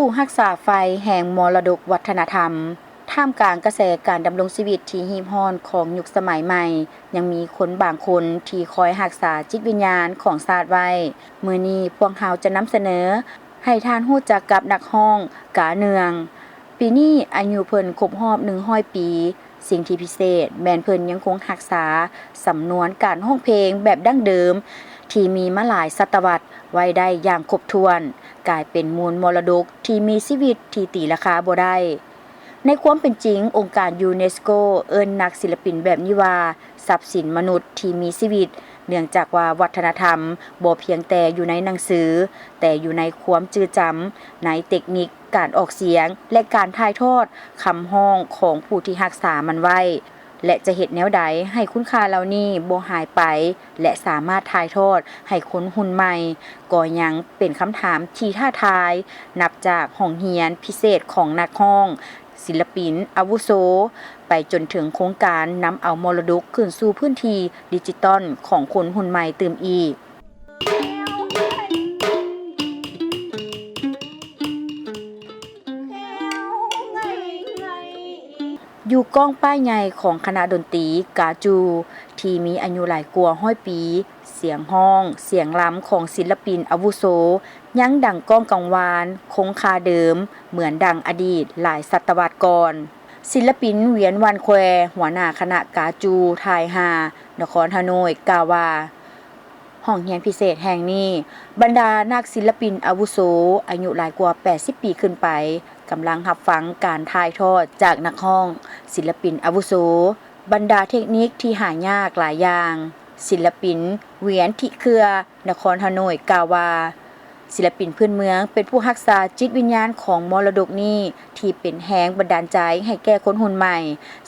ຜູ້ຮັກສາໄຟແຫ່ງມໍລະດົກວັດທະນະທຳ. ທ່າມກາງກະແສການດຳລົງຊີວິດທີ່ຮີບຮ້ອນຂອງຍຸກສະໄໝໃໝ່, ຍັງມີຄົນບາງຄົນທີ່ຄອຍຮັກສາຈິດວິນຍານຂອງຊາດໄວ້. ມື້ນີ້ພວກເຮົາຈະນຳສະເໜີໃຫ້ທ່ານຮູ້ຈັກກັບນັກຮ້ອງ ກາເໜືອງ. ປີນີ້ອາຍຸເພິ່ນຄົບຮອບໜຶ່ງຮ້ອຍປີ. ສິ່ງທີ່ພິເສດແມ່ນເພິ່ນຍັງຄົງຮັກສາສຳນວນການຮ້ອງເພງແບບດັ້ງເດີມ ທີ່ມີມາຫຼາຍສະຕະວັດໄວ້ໄດ້ຢ່າງຄົບຖ້ວນ, ກາຍເປັນມູນມໍລະດົກທີ່ມີຊີວິດທີ່ຕີລາຄາບໍ່ໄດ້. ໃນຄວາມເປັນຈິງ, ອົງການຢູເນສໂກເອີ້ນນັກສິນລະປິນແບບນີ້ວ່າ ຊັບສິນມະນຸດທີ່ມີຊີວິດ, ເນື່ອງຈາກວ່າວັດທະນະທຳບໍ່ພຽງແຕ່ຢູ່ໃນໜັງສື, ແຕ່ຢູ່ໃນຄວາມຈື່ຈຳ, ໃນເຕັກນິກການອອກສຽງ ແລະ ການຖ່າຍທອດຄຳຮ້ອງຂອງຜູ້ທີ່ຮັກສາມັນໄວ້. ແລະ ຈະເຮັດແນວໃດໃຫ້ຄຸນຄ່າເຫຼົ່ານີ້ບໍ່ຫາຍໄປ ແລະ ສາມາດຖ່າຍທອດໃຫ້ຄົນຮຸ່ນໃໝ່, ກໍຍັງເປັນຄຳຖາມທີ່ທ້າທາຍ, ນັບຈາກຫ້ອງຮຽນພິເສດຂອງນັກຮ້ອງ, ສິນລະປິນອາວຸໂສ, ໄປຈົນເຖິງໂຄງການນຳເອົາມໍລະດົກຄືນສູ່ພື້ນທີ່ດິຈິຕອນຂອງຄົນຮຸ່ນໃໝ່ຕື່ມອີກ. ຢູ່ກ້ອງປ້າຍໃຫຍ່ຂອງຄະນະດົນຕີກາຈູ ທີ່ມີອາຍຸຫຼາຍກວ່າຮ້ອຍປີ, ສຽງຮ້ອງ, ສຽງລຳຂອງສິນລະປິນອາວຸໂສ ຍັງດັງກ້ອງກັງວານ, ຄົງຄ່າເດີມເໝືອນດັ່ງອະດີດຫຼາຍສະຕະວັດກ່ອນ. ສິນລະປິນ ຫວຽນ ວັນແຄວ ຫົວໜ້າຄະນະກາຈູ ທ່າຍຫ້າ ນະຄອນຮາໂນ້ຍ ກ່າວວ່າ ຫ້ອງຮຽນພິເສດແຫ່ງນີ້, ບັນດານັກສິນລະປິນອາວຸໂສ ອາຍຸຫຼາຍກວ່າແປດສິບປີຂຶ້ນໄປ, ກຳລັງຮັບຟັງການຖ່າຍທອດຈາກນັກຮ້ອງ, ສິນລະປິນອາວຸໂສ, ບັນດາເທັກນິກທີ່ຫາຍາກຫຼາຍຢ່າງ. ສິນລະປິນ ຫວຽນ ທິເຄືອ ນະຄອນຮາໂນ້ຍ ກ່າວວ່າ ສິນລະປິນພື້ນເມືອງເປັນຜູ້ຮັກສາຈິດວິນຍານຂອງມໍລະດົກນີ້ ທີ່ເປັນແຮງບັນດານໃຈໃຫ້ແກ່ຄົນຮຸ່ນໃໝ່,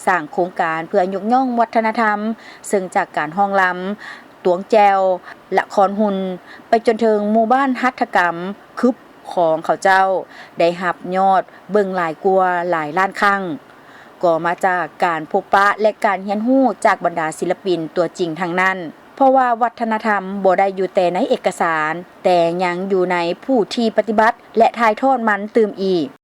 ສ້າງໂຄງການເພື່ອຍົກຍ້ອງວັດທະນະທຳ, ເຊິ່ງຈາກການຮ້ອງລຳ, ຕວງແຈ່ວ, ລະຄອນຮຸ່ນ, ໄປຈົນເຖິງໝູ່ບ້ານຫັດຖະກຳຄຶບຂອງເຂົາເຈົ້າ ໄດ້ຮັບຍອດເບິ່ງຫຼາຍກວ່າຫຼາຍລ້ານຄັ້ງ, ກໍມາຈາກການພົບປະ ແລະ ການຮຽນຮູ້ຈາກບັນດາສິນລະປິນຕົວຈິງທັງນັ້ນ. ເພາະວ່າວັດທະນະທຳບໍ່ໄດ້ຢູ່ແຕ່ໃນເອກະສານ, ແຕ່ຍັງຢູ່ໃນຜູ້ທີ່ປະຕິບັດ ແລະ ຖ່າຍທອດມັນຕື່ມອີກ.